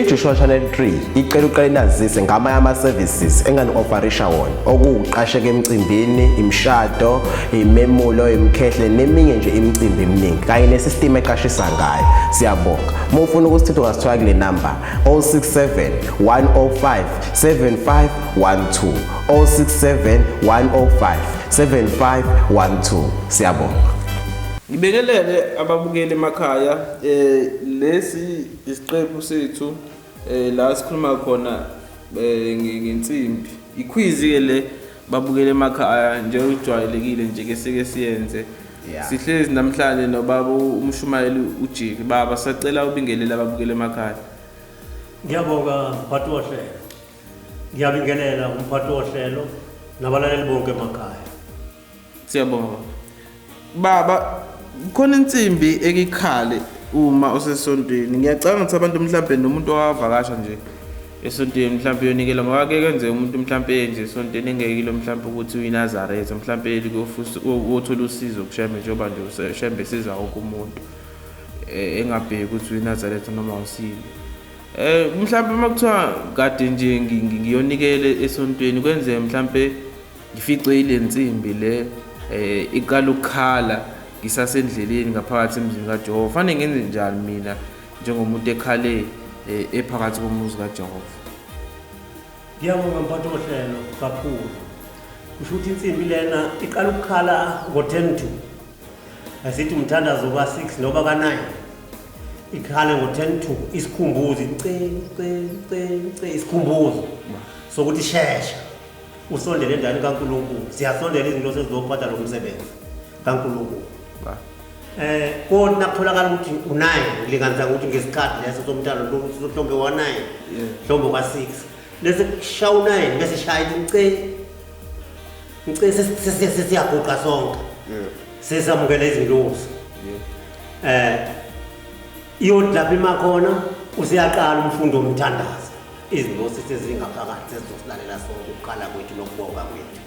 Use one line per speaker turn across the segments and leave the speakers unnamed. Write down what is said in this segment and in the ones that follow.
I-Joshua Channel 3 icela uqale nazise ngamanye ama-services engani-ofarisha wona okuwuqasheka emcimbini, imishado, imemulo, imikhehle neminye nje imicimbi eminingi kanye nesystem eqashisa ngayo. Siyabonga. Uma ufuna ukusithinta ungasithola kule number 067 105 7512 067 105 7512. Siyabonga.
Ngibingelele ababukeli emakhaya lesi isiqephu sethu la sikhuluma khona ngensimbi. Iquiz ke le babukele emakhaya njengojwayelekile nje ke sike siyenze. Sihlezi namhlanje nobaba umshumayeli uJiki. Baba sacela ubingelele ababukele emakhaya.
Ngiyabonga mphathi wohlelo. Ngiyabingelela umphathi wohlelo nabalaleli bonke emakhaya.
Siyabonga. Baba khona insimbi ekikhale uma usesontweni. Ngiyacabanga ukuthi abantu mhlambe nomuntu owavakasha nje esontweni mhlambe uyonikela ngoba ke kwenzeka umuntu mhlambe nje esontweni engekile mhlambe ukuthi uyiNazaretha mhlambe uyothola usizo kuShembe njengoba nje uShembe siza wonke umuntu engabheki ukuthi uyiNazaretha noma usile. Mhlambe uma kuthiwa kade nje ngiyonikele esontweni kwenzeke mhlambe ngifice ile nsimbi le iqala ukukhala ngisasendleleni ngaphakathi emzini kaJehova. Fanele ngenze njani mina njengomuntu ekhale ephakathi komuzi kaJehova?
Ngiyabonga mphathi wohlelo kakhulu. Kusho ukuthi insimbi lena iqala ukukhala ngo-10 to. Asithi umthandazo ka-6 noba ka-9. Ikhale ngo-10 to isikhumbuzo ce ce ce ce isikhumbuzo sokuthi shesha usondele endaweni kaNkulunkulu. Siyasondela izinto sezizophatha lo msebenzi kaNkulunkulu. Kodwa nakutholakala ukuthi u-9 ngilinganisa ukuthi ngesikhathi leso somntana lo mhlawumbe wa-9 mhlawumbe wa-6 bese kushaya u-9 bese shaya ithi nce nce sesiyaguqa sonke sesamukela izinlosi. Iyothi lapho ima khona usiyaqala umfundo womthandazo, izinlosi sezingaphakathi sezizosilalela sonke ukukhala kwethu nokubonga kwethu.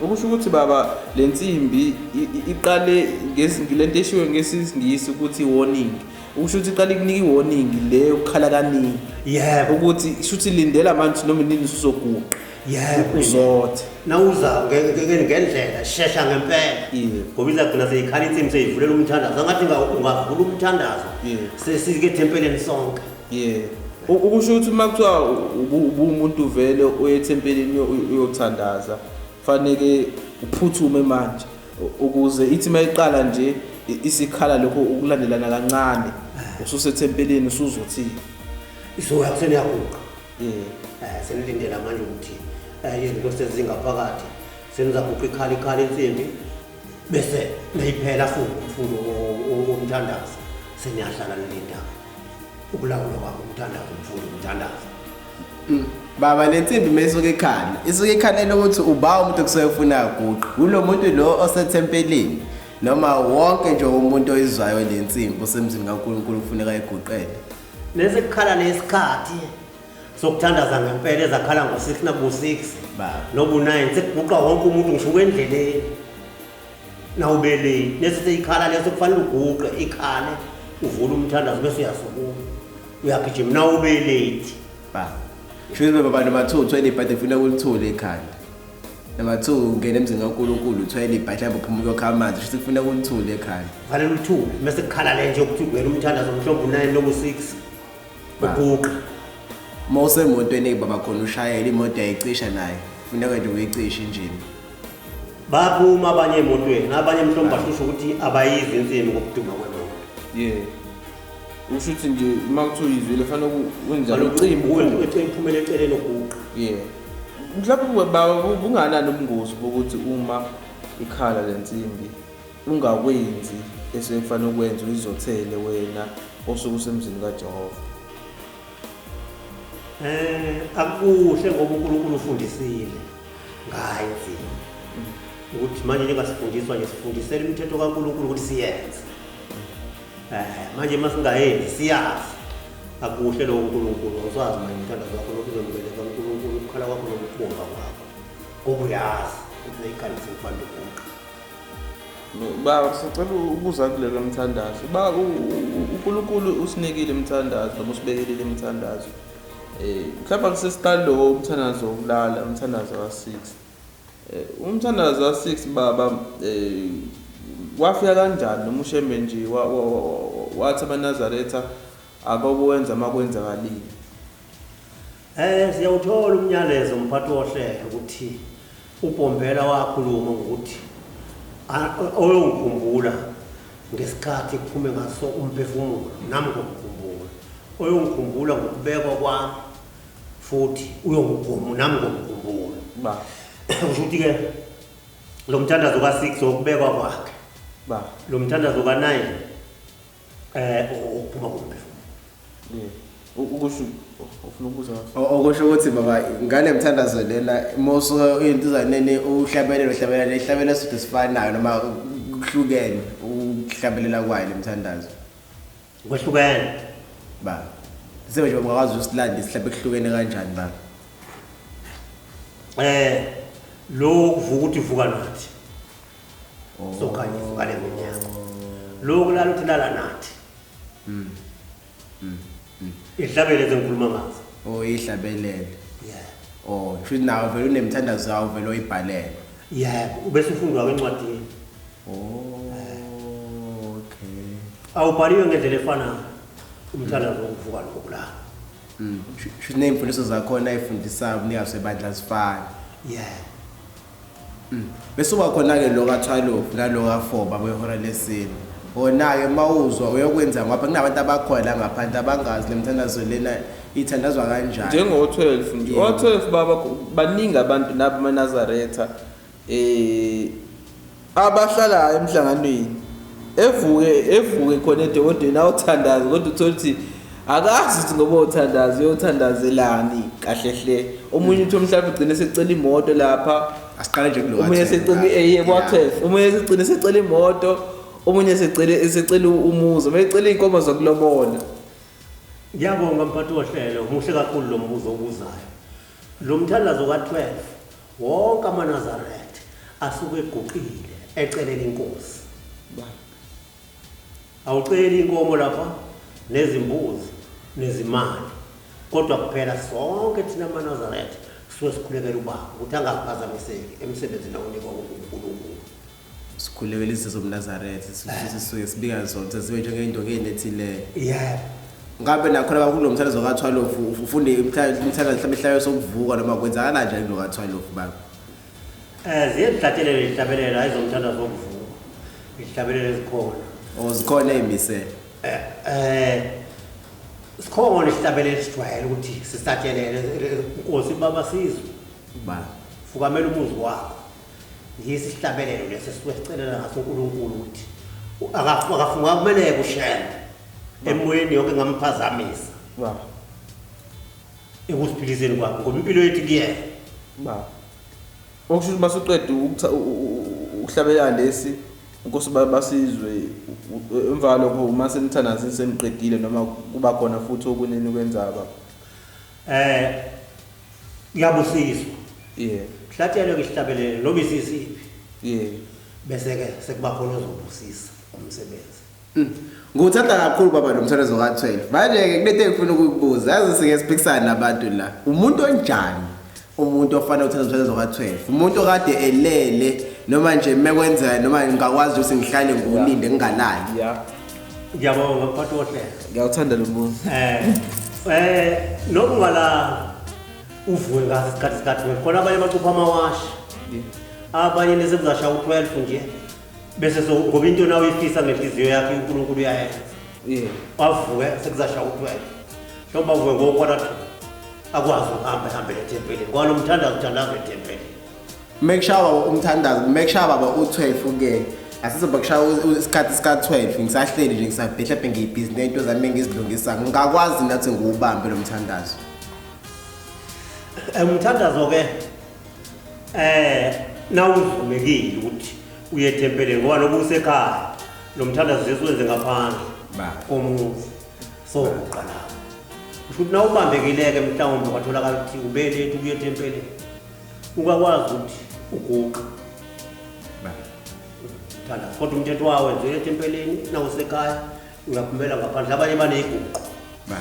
Okusho ukuthi baba le nsimbi iqale lento eshiwe ngesingisi ukuthi warning. Ukusho ukuthi iqale ikunika i-warning le yokukhala kaningi.
Yebo.
Ukuthi shuthi lindela manje noma nini usuzoguqa.
Yebo.
Uzothe.
Nawuza ngendlela shesha ngempela. Ngoba izagcina seyikhala insimbi seyivulela umthandazo. Angathi ungavula umthandazo. Sesike ethempelini sonke.
Ukusho ukuthi uma kuthiwa ubumuntu vele uye ethempelini uyothandaza, fanele uphuthume manje ukuze ithi mayiqala nje isikhala lokho ukulandelana kancane ususethempelini usuzothi
izoya kuseniyaguqa. Senilindela manje ukuthi izinto sezingaphakathi senizaguqa ikhala ikhala insimbi bese nayiphela futhi umfundo womthandazo seniyahlala nilinda ukulawulwa kwakho umthandazo umfundo umthandazo.
Baba le nsimbi mayisuke ikhala isuke ikhalela ukuthi uba umuntu kusuke ufuna aguqe ulo muntu lo osethempelini noma wonke nje umuntu oyizwayo le nsimbi osemzini kaNkulunkulu kufuneka ayiguqele.
Lesi kukhala lesikhathi sokuthandaza ngempela ezakhala ngo-6 naku-6 nobu-9 sekuguqa wonke umuntu ngisho endleleni nawubeleni lesi seyikhala leso kufanele uguqe ikhale uvule umthandazo bese uyasukuma uyagijima nawubelethi.
Shuthi baba number 2 uthwele ibhadi ufuna ukulithula ekhanda. Number 2 ungena emzini kaNkulunkulu uthwele ibhadi mhlawumbe uphuma ukuyokha amanzi shuthi ufuna ukulithula ekhanda.
Kufanele ulithule mase kukhala le nje ukuthi ungena umthandazo mhlawumbe u-9 noma u-6 uguqe.
Uma usemotweni baba khona ushayela imoto yayicisha nayo funeka nje uyicishe injini.
Baphuma abanye emotweni abanye mhlawumbe bashusha ukuthi abayizi insimbi ngokuduma kwemoto.
Usho ukuthi nje uma kuthiwa uyizwile fanele wenza ucimbi
uphumele eceleni uguqa.
Mhlawumbe baba bunganani ubungozi bokuthi uma ikhala lensimbi ungakwenzi esekufanele ukwenze uyizothele wena osuke usemzini kaJehova?
Akukuhle ngoba uNkulunkulu ufundisile ngayo insimbi ukuthi manje njengasifundiswa nje sifundisela imithetho kaNkulunkulu ukuthi siyenze. Manje uma singayenzi siyazi akuhle lokho uNkulunkulu awusazi manje umthandazo wakho lokhu uzomukeleka uNkulunkulu ukukhala kwakho nokubonga kwakho ngoba uyazi ukuthi neyikhala sekufanele uguqe.
Baba, sicela ukuza kulelo mthandazo. Ba uNkulunkulu usinikile imthandazo noma usibekelile imthandazo. Mhlawumbe kusesiqala lo umthandazo wokulala, umthandazo ka-6. Umthandazo ka-6 baba, wafika kanjani noma uShembe nje wathi amaNazaretha akowenza makwenzakalile?
Siyawuthola umnyalezo mphathi wohlelo ukuthi uBhombela wakhuluma ngokuthi oyongikhumbula ngesikhathi kuphume ngaso umphefumulo, nami ngomkhumbula. Oyongikhumbula ngokubekwa kwami futhi uyongigoma nami ngomkhumbula.
Ba.
Kusho ukuthi-ke lo mthandazo ka-6 wokubekwa kwakhe.
Ba.
Lo mthandazo ka-9 ukuphuma komphefumulo.
Yeah. Ukusho ufuna ukubuza ngaso?
Okusho ukuthi baba ngale mthandazo lena mawusuke intuzaneni uhlabelele uhlabelele ihlabelele sithu sifanayo noma kuhlukene ukuhlabelela kwayo le mthandazo.
Kwehlukene.
Ba. Sebe nje ungakwazi usilande sihlabe kuhlukene kanjani baba?
Lo kuvuka ukuthi uvuka nathi. Sokanye vuka le minyaka. Lo kulala uthi lala nathi. Ihlabele ezengikhuluma ngazo.
Oh, ihlabelele.
Yeah.
Oh, futhi nawe vele unemthandazo yawo vele oyibhalele.
Yebo, ubese ufundwa encwadini.
Oh, okay.
Awubhaliwe ngendlela efanayo umthandazo wokuvuka nokulala.
Shuthi ney'mfundiso zakhona ey'fundisayo umnikazi webandla zifana.
Yebo.
Bese uba khona-ke lo ka-12 nalo ka-4 baba wehora lesine. Wona-ke uma uzwa uyokwenza ngapha kunabantu abakhona la ngaphandle abangazi le mthandazo lena ithandazwa kanjani.
Njengo-12 nje.
Yebo.
O-12 baba baningi abantu nabo amaNazaretha abahlalayo emhlanganweni. Evuke khona edokodweni awuthandaze kodwa uthola ukuthi akazi ukuthi ngoba uthandaza uyothandazelani kahle hle. Omunye uthi mhlawumbe ugcine secela imoto lapha.
Asiqale nje kulo
Omunye
ka-twelve.
secela
Yeah.
kwa-12. Omunye segcine secela imoto, omunye secela umuzi, omunye secela iy'nkomo zokulobola.
Ngiyabonga mphathi wohlelo, muhle kakhulu lo mbuzo obuzayo. Lo mthandazo ka-12 wonke amaNazaretha asuke eguqile ecelela inkosi.
Ba.
Awuceli inkomo lapha nezimbuzi nezimali, kodwa kuphela sonke thina amaNazaretha suke sikhulekela ubaba ukuthi angaphazamiseki emsebenzini awunikwa uNkulunkulu.
Sikhulekela izizwe zomNazaretha, sisuke sibika zona zibe njengey'nto ey'nethileyo.
Yebo.
Ngabe nakhona kakhulu lo mthandazo ka-12 ufunde imthandazo mhlawumbe ihlayo sokuvuka noma kwenzakala kanjani kulo ka-12 baba?
Ziye zihlatshelele izihlabelelo, hayi zomthandazo wokuvuka. Izihlabelelo ezikhona.
Oh, zikhona ey'misele.
Sikhona isihlabelelo esijwayele ukuthi sihlatshelele inkosi baba sizwe.
Ba.
Fukamela umuzi wakho. Yisi isihlabelelo lesi esisuke sicelela ngaso uNkulunkulu ukuthi akafunga kumeleke uShembe. Emoyeni yonke ngamphazamisa.
Ba.
Ekusiphiliseni kwakhe ngoba impilo yethu kuyena.
Ba. Okusho ukuthi masuqeda ukuhlabelela lesi inkosi basizwe emva lokho uma senithandazile seniqedile noma kuba khona futhi okunye enikwenzayo baba.
Kuyabusiswa.
Yeah.
Kuhlatshelwe isihlabelelo noma isisiphi.
Yeah.
Bese ke sekuba khona ozobusisa umsebenzi.
Ngiwuthanda kakhulu baba lo mthandazo ka-12. Manje-ke kunento engifuna ukukubuza, yazi sike siphikisane nabantu la. Umuntu onjani umuntu ofanele uthandaze umthandazo ka-12? Umuntu okade elele noma nje mekwenzeka noma ngingakwazi ukuthi ngihlale ngiwulinde ngingalali.
Yeah.
Ngiyabonga mphathi wohlelo.
Ngiyawuthanda lo mbuzo.
Noma ungalala uvuke ngaso isikhathi sika-12. Khona abanye bacupha amawashi.
Yeah.
Abanye nesebuzashaya u-12 nje. Bese so ngoba into nawe uyifisa ngenhliziyo yakhe uNkulunkulu uyayenza.
Yeah.
Bavuke sekuzashaya u-12. Njengoba bavuke ngo-quarter to akwazi ukuhamba ehambele ethempelini. Ngoba lo mthandazo uthandaza ethempelini.
Mekushawa umthandazo, mekushawa baba u-12 ke. Asizoba kushaya isikhathi sika-12 ngisahleli nje ngisabhehla mhlawumbe ngiyibhizi nento zami engizilungisa. Ngingakwazi nathi ngiwubambe lo mthandazo.
Umthandazo ke nawuvumekile ukuthi uye ethempelini ngoba noba usekhaya lo mthandazo Jesu wenze ngaphandle
Ba.
komuzi. So uqala lapho. Kusho ukuthi nawubambekile-ke mhlawumbe kwatholakala ukuthi ubelethu uye ethempelini, ungakwazi ukuthi uguqe.
Ba.
Umthandazo. Kodwa umthetho wawo wenziwe ethempelini nawusekhaya uyaphumela ngaphandle abanye baneyiguqo.
Ba.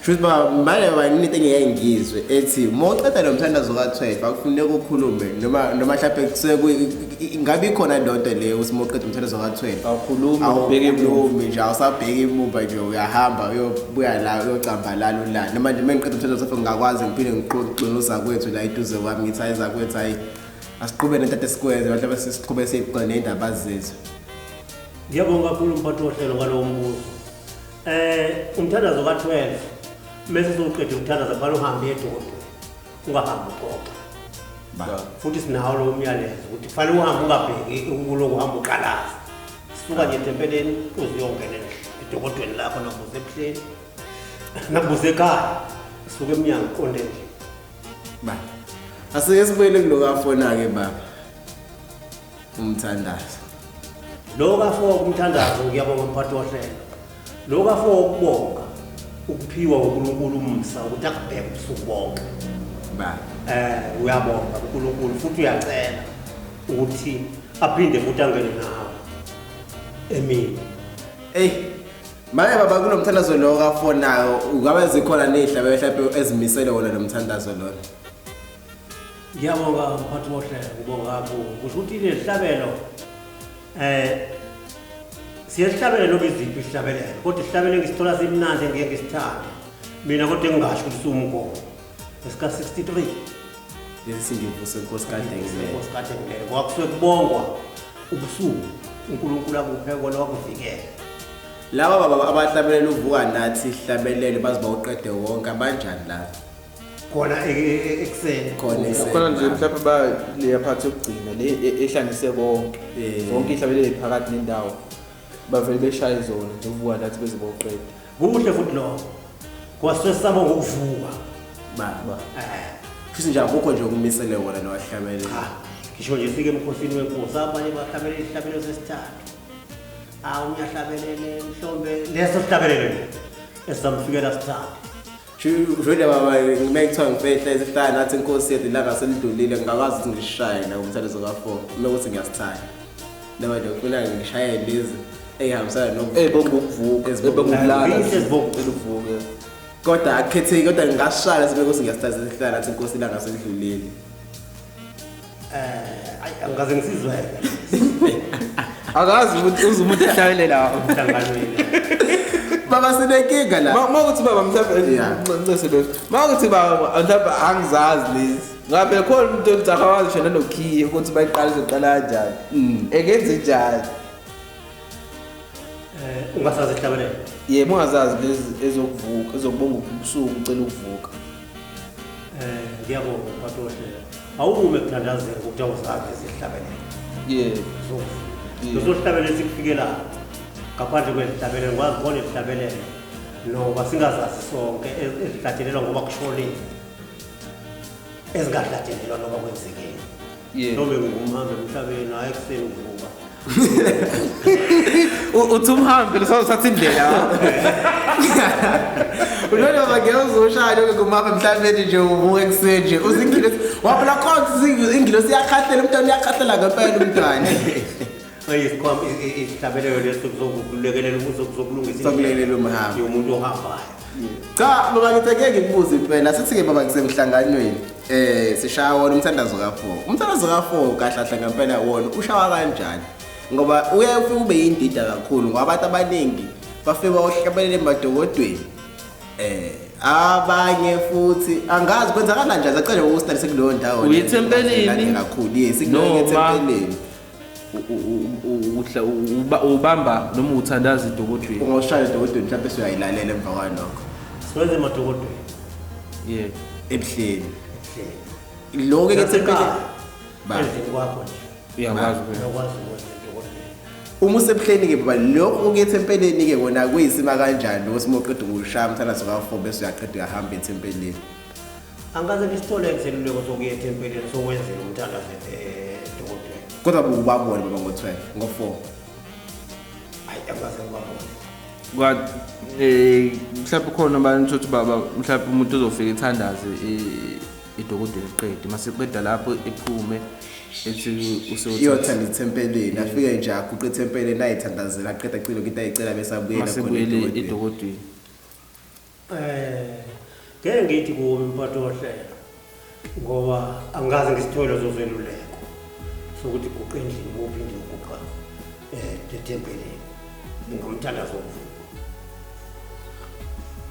Shuthi baba manje baba into engeke ngizwe ethi uma uqeda lo mthandazo ka-12 akufuneki ukhulume noma mhlawumbe kusuke ingabe ikhona leyo nto leyo ukuthi uma uqeda umthandazo ka-12
Awukhulumi, ubheke emuva.
Awukhulumi nje awusabheki emuva nje uyahamba uyobuya la uyocambalala ulala noma nje uma ngiqeda umthandazo ka-12 ngingakwazi ngiphinde ngiqoxe nozakwethu la eduze kwami ngithi hayi zakwethu hayi asiqhube nento ade sikwenze mhlawumbe siqhube siyiqoxe ney'ndaba zethu.
Ngiyabonga kakhulu mphathi wohlelo ngalowo mbuzo. Umthandazo ka-12 mese sowuqeda ukuthandaza kufanele uhambe edodwe ungahambi uxoxa.
Ba.
Futhi sinawo lowo myalezo ukuthi kufanele uhambe ungabheki ukulokhu uhamba uqalaza. Suka nje ethempelini uze uyongena edokodweni lakho nakubuze ebuhleni nakubuze ekhaya suka emnyango uqonde nje.
Ba. Asike sibuyele kulo kafona-ke baba. Umthandazo.
Lo ka-4 umthandazo ngiyabonga mphathi wohlelo. Lo ka-4 ukubonga ukuphiwa uNkulunkulu umsa ukuthi akubheke ubusuku bonke.
Ba.
Uyabonga uNkulunkulu futhi uyacela ukuthi aphinde futhi angene nawe emini.
Ey, manje baba kulo mthandazo lo ka-4 nayo ungabe zikhona nezihlabelo mhlawumbe ezimisele wona lo mthandazo lona.
Ngiyabonga mphathi wohlelo, ngibonga kakhulu. Kusho ukuthi lezihlabelo siyahlabela noma iziphi isihlabelelo kodwa isihlabelelo engisithola simnandi ngeke ngisithande mina kodwa engingasho ukuthi siwumgomo esika 63
lesi singivuse Nkosi kade ngilele.
Nkosi kade ngilele ngoba kusuke kubongwa ubusuku uNkulunkulu akuphe kona wakuvikela.
Laba baba abahlabelela uvuka nathi ihlabelelo baze bawuqede wonke abanjani laba?
Khona ekuseni.
Khona ekuseni.
Khona nje mhlawumbe ba leya part yokugcina le ehlanganise konke. Zonke ihlabelelo phakathi nendawo. Bavele beshaye zona nje uvuka nathi beze bawuqede.
Kuhle futhi lokho. Kwasuke sisabonga ukuvuka.
Ba. Futhi nje akukho nje okumisele wona lo wahlabelele.
Cha, ngisho nje sike emkhosini wenkosi abanye bahlabelele isihlabelelo sesithathu. Awu uyahlabelele mhlombe leso sihlabelelo nje esamfikela sithathu.
Vele baba ngime kuthiwa ngifehle esihlala nathi inkosi yethu ilanga selidlulile ngingakwazi ukuthi ngishaye la umthandazo ka-4 uma ukuthi ngiyasithanda. Noma nje kufuna ngishaye lezi ey'hambisana nokuvuka.
Ey'bonga ukuvuka,
Ezibonga
ey'bonga ukulala,
Ezibonga
ezibonga ukuvuka.
Kodwa akukhetheki kodwa ngingashaya sibe ukuthi ngiyasithanda esihlala nathi inkosi ilanga selidlulile.
Ayi angikaze ngisizweke.
Akazi ukuthi uze umuntu ehlabelela
emhlanganweni.
Baba sinenkinga la.
Ma ukuthi baba mhlawumbe
Yeah.
ncese lo. Ma ukuthi baba mhlawumbe angizazi lezi. Ngabe khona umuntu othi akawazi ngisho nanokhiye ukuthi bayiqala izoqala kanjani. Engenze njani?
Ungasazi ihlabelelo?
Yebo ungazazi lezi ezokuvuka, ezokubonga ubusuku ucela ukuvuka.
Ngiyabonga mphathi wohlelo. Awume ekuthandazeni ukuthi awuzazi izihlabelelo.
Yebo.
Leso sihlabelelo sikufikela ngaphandle kwezihlabelelo ngikwazi khona izihlabelelo noba singazazi sonke ezihlatshelelwa ngoba kushonile ezingahlatshelelwa noma kwenzekeni.
Yebo.
Noma ngumhambe emhlabeni hayi ekuseni uvuka.
Uthi umhambe usathatha indlela.
Ulona baba ngeke uzoshaya lokho kumhambe emhlabeni nje uvuka ekuseni nje uzingilosi waphela khona ingilosi iyakhahlela umntwana uyakhahlela ngempela umntwana.
Isikhwama isihlabelelo leso kuzokulekelela ukuzokulungisa
Sokulekelela umhambo.
yomuntu ohambayo.
Cha baba ngithi ngeke ngikubuze impela sithi ke baba ngisemhlanganweni sishaya wona umthandazo ka-4. Umthandazo ka-4 kahle kahle ngempela wona ushawa kanjani? Ngoba uyaye ufike ube yindida kakhulu ngoba abantu abaningi bafike bayohlabelela emadokodweni. Abanye futhi angazi kwenzakala kanjani sacela ukusitalise kuleyo ndawo.
Uye ethempelini?
Kakhulu yes kuleyo
Noma
ethempelini.
Ubamba noma uthandaza edokodweni.
Ungoshaya edokodweni mhlawumbe usuyayilalela emva kwalokho.
Siwenze emadokodweni.
Yebo.
Ebuhleni.
Ebuhleni.
Lokho ke ethempelini. Ba.
Endlini kwakho nje.
Uyakwazi ukwenza.
Uyakwazi ukwenza edokodweni.
Uma usebuhleni ke baba lokho kuye ethempelini ke kona kuyisima kanjani ukuthi uma uqeda ukushaya umthandazo ka-4 bese uyaqeda uyahamba ethempelini.
Angikaze ngisithole iseluleko sokuya ethempelini sokwenzela umthandazo edokodweni.
Kodwa ubabone baba ngo-12, ngo-4.
Hayi angikaze ngibabone.
Kwa mhlawumbe khona abantu ukuthi baba mhlawumbe umuntu uzofika ethandaze edokodweni eqede mase eqeda lapho ephume Ethi useyothatha
Iyothanda ithempelini, afike nje aguqe ethempelini ayithandazela, aqeda acile into ayicela bese abuyela khona
masebuyele
edokodweni.
edokodweni.
Ngeke ngithi kuwo umphathi wohlelo ngoba angikaze ngisithole lezo zeluleko sokuthi guqa endlini uphinde uguqa ethempelini ngomthandazo wokuvuka.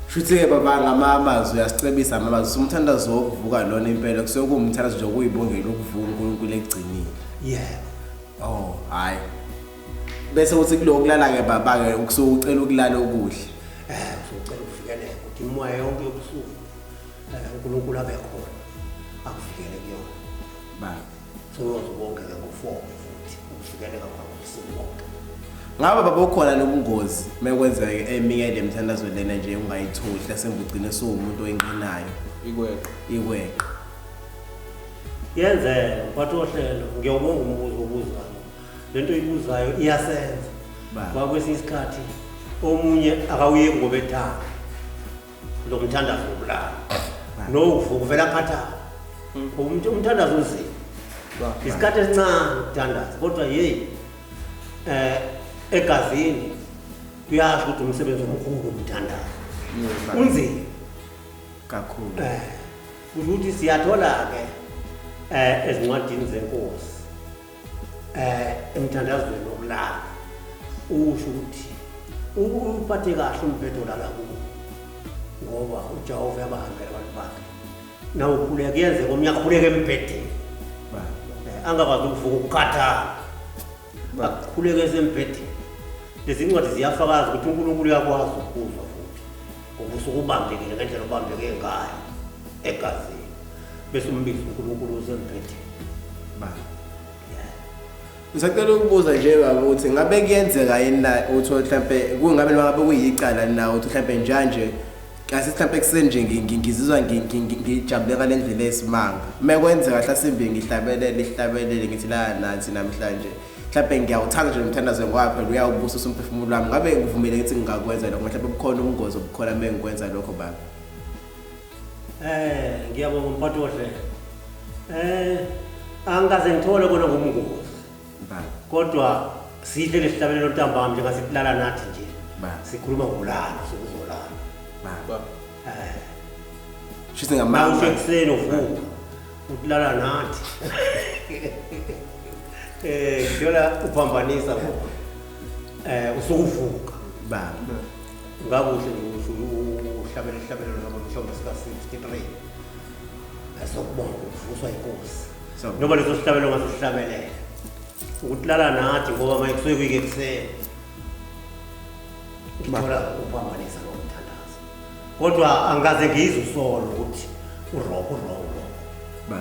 Shuthi-ke baba ngamamazwi uyasicebisa amamazwi umthandazo wokuvuka lona impela kusuke kuwumthandazo nje okuyibongela ukuvuka uNkulunkulu ekugcinile.
Yebo.
Oh, hhayi. Bese kuthi kuloko kulala-ke baba-ke ukusuke ucela ukulala okuhle.
Usucela ukuvikeleka ukuthi imoya yonke yobusuku uNkulunkulu abe khona akuvikele kuyona.
Baba.
Seyozibonke-ke ngo-4 futhi ukuvikeleka kwakho ubusuku bonke.
Ngabe baba ukhona nobungozi mekwenzeka eminye le mithandazo lena nje ungayitholi mhlasimbe ugcine sewumuntu oyinqinayo
Ikweqa.
ikweqa.
Yenzeka mphathi wohlelo, ngiyawubonga umbuzo obuzayo. Lento oyibuzayo iyasenza.
Ba.
Ngoba kwesinye isikhathi omunye akawuyeki ngoba ethanda lo mthandazo wokulala. Nokuvuka uvela akhathala. Umthandazo unzima.
Ba.
Isikhathi esincane ukuthandaza kodwa yeyi egazini kuyasho ukuthi umsebenzi omkhulu umthandazo. Unzima.
Kakhulu.
Kusho ukuthi siyathola-ke ezincwadini zenkosi emthandazweni wokulala usho ukuthi uphathe kahle umbhede olala kuwo ngoba uJehova uyabahambela abantu bakhe. Nawe ukhuleka kuyenzeka omunye akhuleke embhedeni.
Ba.
Angakwazi ukuvuka ukukhathala. Akhuleke esembhedeni. Lezi ncwadi ziyafakaza ukuthi uNkulunkulu uyakwazi ukuzwa futhi ngoba usuke ubambekile ngendlela obambeke ngayo egazini bese umbiza uNkulunkulu usembhedeni.
Ba. Ngisacela ukubuza nje baba ukuthi ngabe kuyenzeka yini na uthi mhlambe kungabe noma ngabe kuyicala na uthi mhlambe njanje kasi mhlambe ekuseni nje ngizizwa ngijabule ngale ndlela esimanga. Mekwenzeka mhlasimbe ngihlabelele ihlabelele ngithi la nathi namhlanje mhlambe ngiyawuthanda nje umthandazo ngoba phela uyawubusisa umphefumulo wami. Ngabe ngivumele ukuthi ngingakwenza lokho mhlambe bukhona ubungozi obukhona mengikwenza lokho baba?
Ngiyabonga mphathi wohlelo. Angikaze ngithole kona ngumngozi.
Ba.
Kodwa sihle lesihlabelelo ntambama nje ngasikulala nathi nje.
Ba.
Sikhuluma ngolala sokuzolala.
Ba.
Ba.
Shuthi ngamanga.
Nawusho ekuseni uvuka ukulala nathi. Thola uphambanisa ngoba usukuvuka.
Ba.
Ngakuhle nje uhlabele ihlabelelo noma mhlawumbe sika 63. Sokubonga ukuvuswa inkosi. Noma leso sihlabelo ngasihlabelela. Ukutlala nathi ngoba manje kusuke kuyike ekuseni. Ngithola uphambanisa lo mthandazo. Kodwa angikaze ngizwe usolo ukuthi uroko uroko.
Ba.